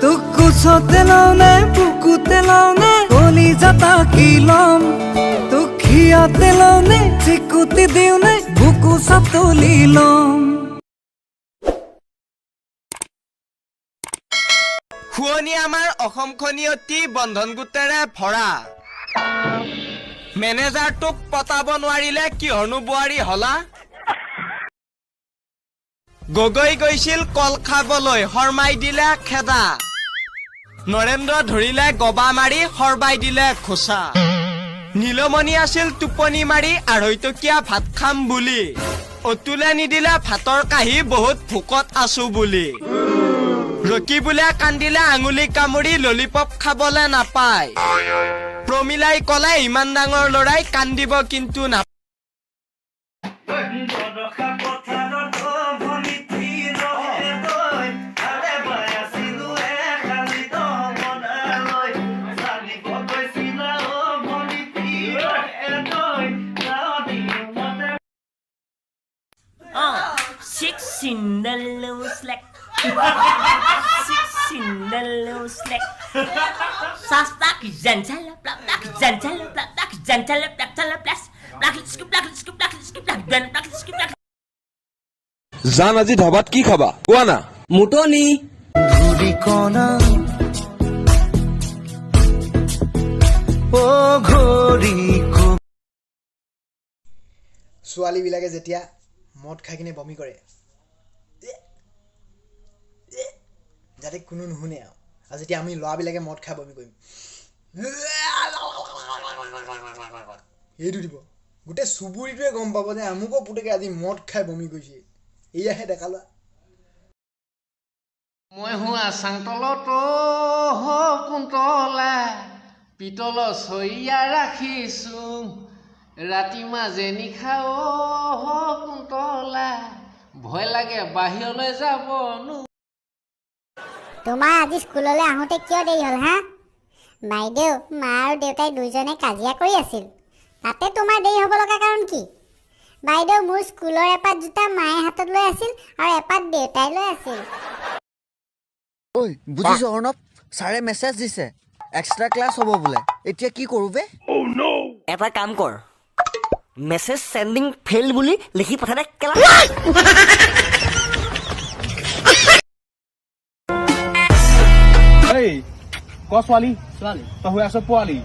তোক কোচতে লওঁনে, বুকুতে লওঁনে, কলিজা কি ল'ম? তোক হিয়াতে লওঁনে, চিকুতি দিওঁনে, বুকু চাতুলি ল'ম? শুৱনি আমাৰ অসমখনি অতি বন্ধন গোটেৰে ভৰা। মেনেজাৰটোক পতাব নোৱাৰিলে কিহৰনো বোৱাৰী হলা? গগৈ গৈছিল কল খাবলৈ, শৰ্মাই দিলে খেদা। নৰেন্দ্ৰ ধৰিলে গবা মাৰি, সৰ্বাই দিলে ঘোচা। নীলমণি আছিল টোপনি মাৰি, আঢ়ৈটকীয়া ভাত খাম বুলি। অতুলে নিদিলে ভাতৰ কাঁহী, বহুত ভোকত আছো বুলি। ৰকিবুলে কান্দিলে আঙুলি কামুৰি, ললিপপ খাবলে নাপায়। প্ৰমিলাই কলে, ইমান ডাঙৰ ল'ৰাই কান্দিব কিন্তু না। বৰষা পথাৰত ভনী থিৰহে তই হালে বাই আছিলো এখালি দমনালৈ জানিব গৈছিলা অ ভনী থিৰহে তই গাঁৱত। Six in the low slack. Six in the low slack. Sastak zantala black black zantala black black zantala black tala black black scoop black scoop black scoop black then black scoop black. জান, আজি ধাবাত কি খাবা কোৱা না। মুটনি। ঘূৰি কণা অ ঘড়ী। ছোৱালীবিলাকে যেতিয়া মদ খাই কিনে বমি কৰে, যাতে কোনো নুশুনে আৰু যেতিয়া আমি ল'ৰাবিলাকে মদ খাই বমি কৰিম, এইটো দিব, গোটেই চুবুৰীটোৱে গম পাব যে আমুকৰ পুতেকে আজি মদ খাই বমি কৰিছে। এয়াহে ডেকা ল'ৰা। মই হোৱা চাংতলত কুন্তলা পিতলৰ চৰিয়া ৰাখিছো, ৰাতি মাজে নিশা অ কুন্তলা ভয় লাগে বাহিৰলৈ যাব নো। তোমাৰ আজি স্কুললৈ আহোঁতে কিয় দেৰি হ'ল হা? বাইদেউ, মা আৰু দেউতাই দুইজনে কাজিয়া কৰি আছিল, তাতে তোমাৰ দেৰি হ'ব লগা কাৰণ কি? বাইদেউ, মোৰ স্কুলৰ এপাত জোতা মায়ে হাতত লৈ আছিল আৰু এপাত দেউতাই লৈ আছিল। ঐ বুজিছ অৰ্ণৱ, ছাৰে মেছেজ দিছে, এক্সট্ৰা ক্লাছ হ'ব বোলে। এতিয়া কি কৰোঁ বে? এটা কাম কৰ, মেছেজ চেণ্ডিং ফেইল বুলি লিখি পঠাই দে কেলা। এই ক ছোৱালী, ছোৱালী তই হৈ আছ পোৱালি।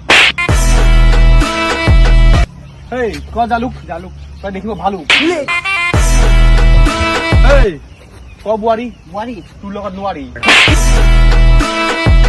এই ক জালুক, জালুক তই দেখিব ভালুক। এই ক বোৱাৰী, বোৱাৰী তোৰ লগত নোৱাৰি।